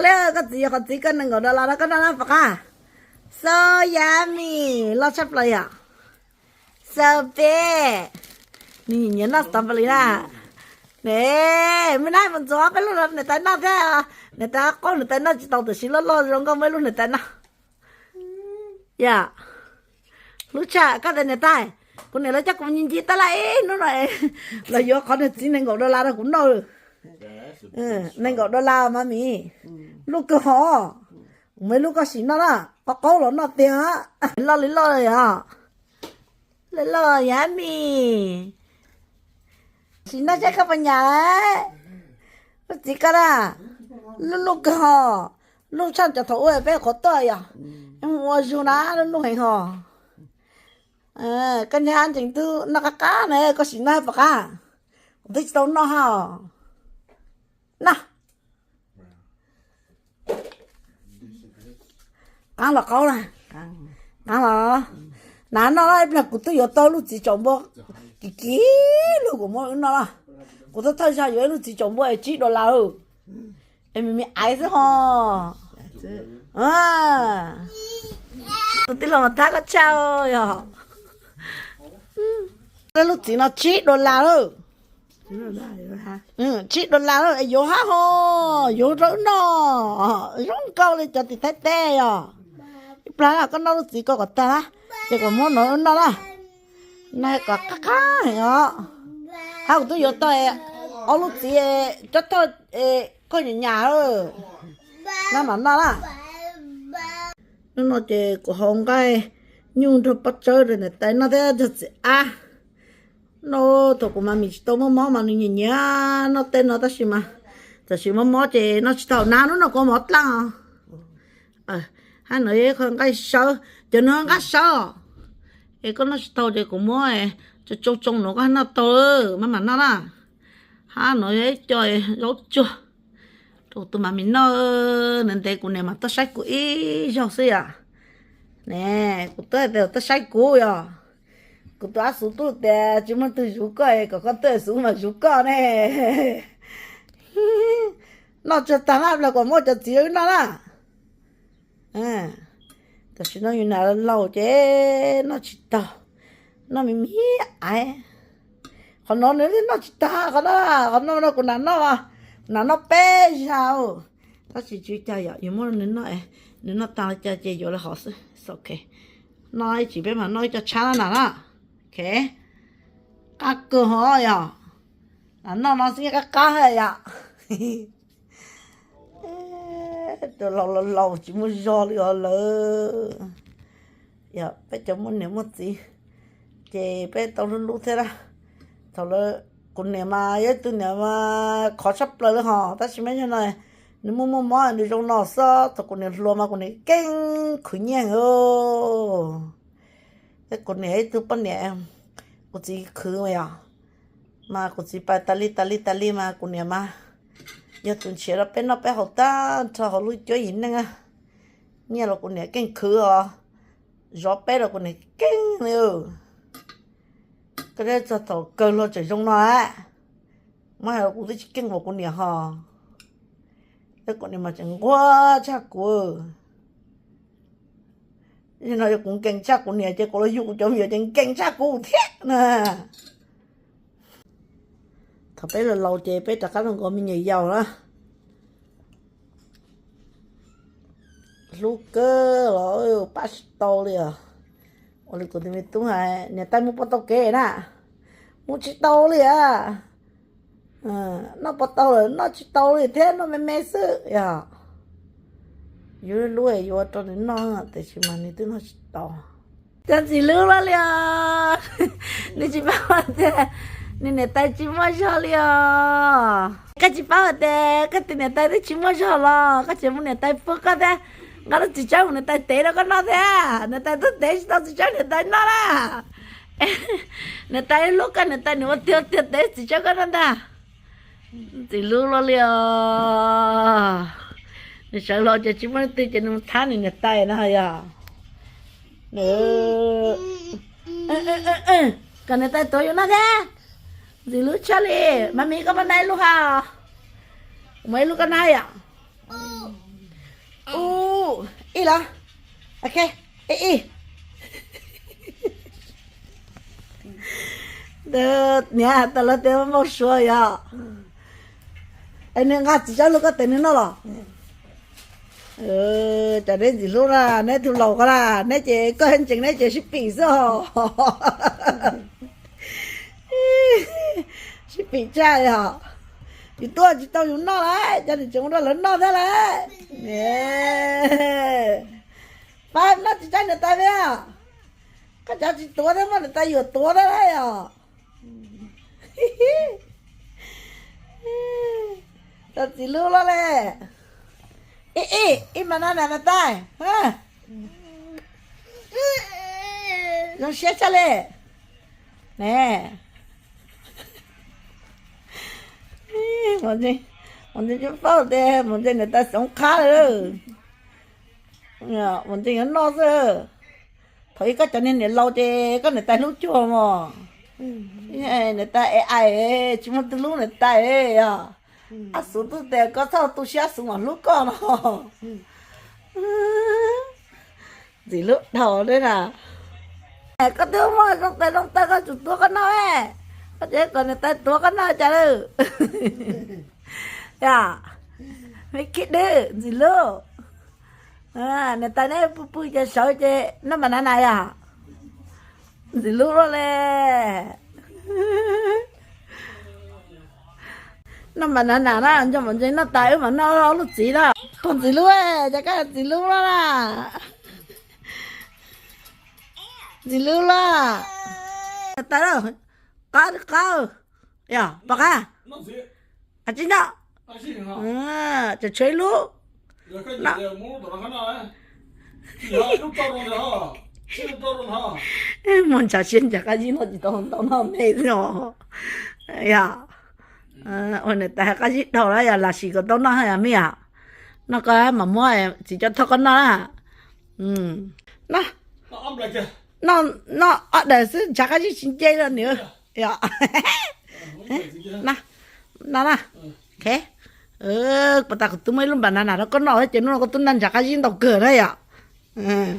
Li koj txiv yuav qhov txiv koj nees nkaum dollar rau koj noj na pom qab. So yummy, loj tshaj plaws yom. So big. Nws nyiam noj strawberry na. Ne, me na mus ntxuav peb lub niam tais noj thiab. Niam tais qaub niam tais noj tsis tau tam sim loj loj zoo nkauj muaj ib lub niam tais noj. Yom, hlub tshaj koj tias niam tais, kuv niam lawv coj kuv ncig ncig tab laj ib hnub no los yuav qhov niag txiv nees nkaum dollar rau kuv noj. Nees nkaum dollar mas mis, lub kawg hov, kuv muaj ib lub koj sim noj na, qaub qaub los noj tiag. Loj li loj yom, li loj yummy. Sim noj saib koj puas nyam lawm. Lub txiv koj na, lub lub kawg hov, lub tshaj cov thaum ub peb qhuav tuaj yom, ua zug na, lub lub heev hov. Koj niag ntseeg tub noj qab qab na, koj sim noj pom qab. Kuv twb tsis tau noj hos. Noj. Qaab los qaub na, qaab los. Hnav noj ib pliag kuv twb yuav tau lub txiv tsaum npua kim kim lug kuv muab wb noj lawm. Kuv twb thawj zag yuav ib lub txiv tsaum npua es tsib dollar, es me me aiv xwb hos. Tus tij laug mas thab koj tshaj yog. Lub txiv no tsib dollar lawm. Tsib dollar lawm es yuav hab hos, yuav rau wb noj. Zoo nkauj li cov tim Thaib teb yog. Ib plag koj noj lub txiv ko kom tag na, ces kuv muab no wb noj na. Noj kom qab qab heev os. Hab kuv twb yuav tau ob lub txiv cob thawj, koj nyam nyam, noj mam noj na. Hnub no ces kuv haus nqaij nyuj nrog pob tsawb rau niam tais noj thiab nrog txiv ab noj. Thaum kuv mas mis tsis tau muaj mob mas nws nyiam nyiam noj tej no tab sis mas tam sim muaj mob ces noj tsis tau na. Hnub no kuv mov dlaaj os. Hab no yog ib qho nqaij sawv, cov no nqaij sawv os. Es koj noj tsis tau ces kuv muab tsoo tsoo no koj noj tau, maj mam noj na. Hab no yog ib co zaub tsuag rau tus mam mis noj. Ntev ntev kuv niam mas tuaj saib kuv ib zaug xwb yom. Ne, kuv twb hais tias tuaj saib kuv yog. Kuv tus ab xuv tub tias tsis muaj leej twg zuv koj es kom koj tuaj xuv mas zuv koj ne. Noj tsuag tag na, plag kom muab cov txiv wb noj na. Tam sim no yus nam laus ces noj tsis taus, noj me me aiv. Qhov no nws noj tsis tag, qhov no, qhov no no kuv nam noj, kuv nam noj peb zag. Tab sis tsis ua cas yom, yus muab nws noj, nws noj tag li cas ces yuav li hov xwb. Ok, noj ib chim peb mam noj ib co tshab na na. Ok, qab kawg hov yom. Noj no xwb qab qab yom. Tus laus laus laus tsis muaj zog li os lawm. Yog peb cov muaj niam muaj txiv ces peb tau hlub hlub thiab na. Thaum lawv, kuv niam mas yog ib tug niam mas khov tshaj plaws li hos, tab sis mas yog no nws muaj muaj mob nws zoo no xwb. Thaum kuv niam hluas mas kuv niam keej khwv nyiaj heev. Thiab kuv niam ib tug poj niam, kuv txiv khwv mas yog, mas kuv txiv pais tas li tas li tas li mas kuv niam mas yog tus nrhiav rau peb noj peb haus tag nrho hauv lub cuab yim neej. Nyiaj los kuv niam keej khwv os, zov peb los kuv niam keej li. Koj thiaj txog thaum kawg luag tseem zoo no a. Muab hais los kuv twb tsis keej npaum kuv niam hos. Thiab kuv niam mas tseem nquag tshaj kuv. Yog no yog kuv nkees tshaj kuv niam ces kuv los yug kuv cov me nyuam ces nkees tshaj kuv thiab na. Thaum peb laus laus ces peb rov qab los nkaus me nyuam yaus na. Hlub kawg los pab tsis tau li os. Ua li kuv tus me tub hais, niam tais mus puas tau kev na? Mus tsis tau li a. Noj puas tau lawm, noj tsis tau li thiab, noj me me xwb yog. Yus hlub yuav rau nws noj tiam sis mas nws twb noj tsis tau. Cov ntxim hlub luaj li os. Nws tsis paub tias nws niam tais tsis muaj zog li os. Koj tsis paub tias koj tus niam tais twb tsis muaj zog los koj tseem muab niam tais puag koj thiab. Nqa lub txiv tsawb mus niam tais tev rau koj noj thiab, niam tais twb tev tsis tau txiv tsawb niam tais noj na. Niam tais hlub koj, niam tais nws ua tiag tiag tev txiv tsawb koj noj ntag. Ntxim hlub luaj li os. Nws sawv los ces tsis muaj leej twg ces nws thab nws niam tais na yog. Kom niam tais tuav yus noj thiab. Ntxim hlub tshaj li. Mas mis koj pab nab ib lub ha. Muaj ib lub koj nab yom. Ok, ib ib. Niam tas lawv tias npau suav yog, es nws nqa txiv tsawb lug koj tes nws noj los? Cov neb ntxim hlub na, neb tug laus ko na, neb ces koj ntseeg neb ces sib pim xwb os. Sib pim tshaj yog, yus tuaj tsis tau yus noj lawm, cov nws tseem ua rau lawv noj thiab lawm. Pab noj tsis tsaib niam tais li, koj cov tsis tuav thiab muab niam tais yuam tuav thiab lawm yog. Tau txiv hlub loj li. Ib ib, ib mas no niam tais, zoo siab tshaj li. Ne, Maum Ntxees, Maum Ntxees cov paub tias Maum Ntxees niam tais xoov qhab lawm. Maum Ntxees yuav noj xwb. Thaum ub koj cov niag niam laus ces koj niam tais hlub cuag mog. Niam tais es ais, tsis muaj twg hlub niam tais yog. Ab Xus twb tias koj txhob tu siab, Xus mam hlub koj no. Ntxim hlub dhau li na. Koj twb muaj zoo tes zoo taw koj tsum tuav koj noj, koj tseem kom niam tais tuav koj noj cas lawm. Yog, me khib dwb ntxim hlub. Niam tais neb pw pw ces sawv ces noj npas nav nas yog. Ntxim hlub luaj li. Noj npas nav nas na, nco Maum Ntxees noj tas wb mam noj ob lub txiv na. Pog ntxim hlub, cas koj ntxim hlub luaj na. Ntxim hlub luaj. Niam tais, qab qab, yog pom qab. Ab tsi noj, tseem tshuav ib lub. Muaj ntshav siab ntshav qab zib noj tsis tau ntau noj me xwb os. Yog, ua niam tais qab zib dhau lawm yog, lam sim kom tau noj yog me yom. Noj koj mam muab txiv coj thauj koj noj na. Noj, noj ob daim xwb ntshav qab zib tsis nce li niam. Yog, noj na. Puas tas kuv twb muaj ib lub npas nav nas rau koj noj thiab ces hnub no koj twb noj ntshav qab zib ntau kawg na yom.